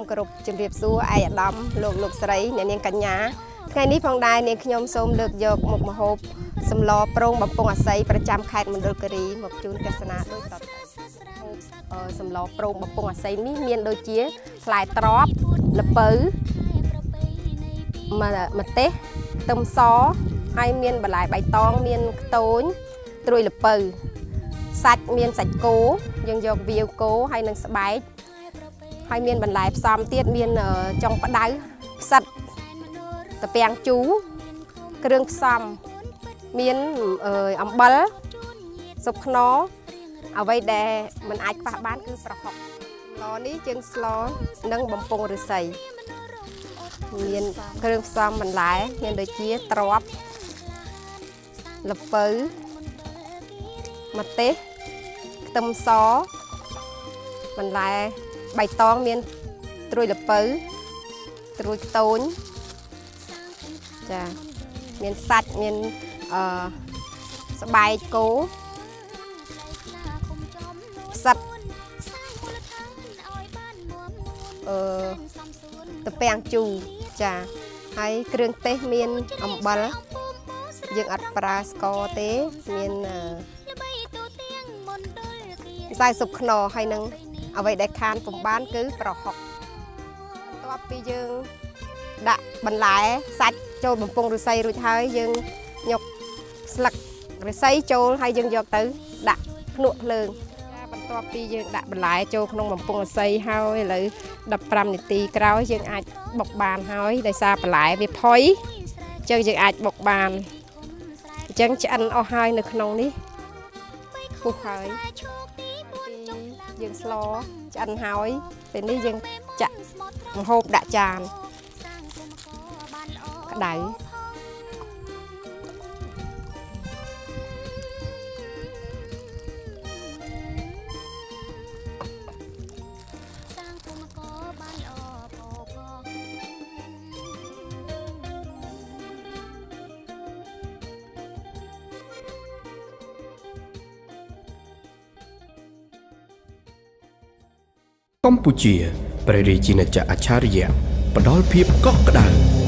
គោរពជំរាបសួរឯកឧត្តមលោកលោកស្រីអ្នកនាងកញ្ញាថ្ងៃនេះផងដែរនាងខ្ញុំសូមលើកយកមុខម្ហូបសម្លប្រងបំពង់អាស័យប្រចាំខេត្តមណ្ឌលគិរីមកជូនទស្សនាដូចតទៅសម្លប្រងបំពង់អាស័យនេះមានដូចជាផ្លែត្រប់ល្ពៅម្ទេសខ្ទឹមសហើយមានបន្លែបៃតងមានខ្ទូញត្រួយល្ពៅសាច់មានសាច់គោយើងយកវាវគោហើយនិងស្បែក ហើយមានបន្លែផ្សំទៀតមានចុងផ្ដៅផ្សិតតាពាំងជូរគ្រឿងផ្សំមានអំបិលស៊ុបខ្នុរអ្វីដែលមិនអាចខ្វះបានគឺប្រហុកស្លនេះជើងស្លនិងបំពង់ឫស្សីមានគ្រឿងផ្សំបន្លែមានដូចជាត្រប់ល្ពៅម្ទេសខ្ទឹមសបន្លែបៃតងមានត្រួយល្ពៅត្រួយខ្ទូញចាមានសាច់មានអឺស្បែកគោផ្សិតអឺតាពាំងជូរចាហើយគ្រឿងទេសមានអំបិលយើងអត់ប្រើស្ករទេមានម្សៅស៊ុបខ្នុរហើយនឹងអ្វីដែលខានពុំបានគឺប្រហុកបន្ទាប់ពីយើងដាក់បន្លែសាច់ចូលបំពង់ឫស្សីរួចហើយយើងយកស្លឹកឫស្សីចូលហើយយើងយកទៅដាក់ភ្នក់ភ្លើងបន្ទាប់ពីយើងដាក់បន្លែចូលក្នុងបំពង់ឫស្សីហើយឥឡូវ15នាទីក្រោយយើងអាចបុកបានហើយដោយសារបន្លែវាផុយអញ្ចឹងយើងអាចបុកបានអញ្ចឹងឆ្អិនអស់ហើយនៅក្នុងនេះពុះហើយយើងស្លឆ្អិនហើយពេលនេះយើងចាក់ម្ហូបដាក់ចានក្តៅ កម្ពុជាព្រះរាជាណាចក្រអច្ឆរិយៈផ្ដល់ភាពកក់ក្ដៅ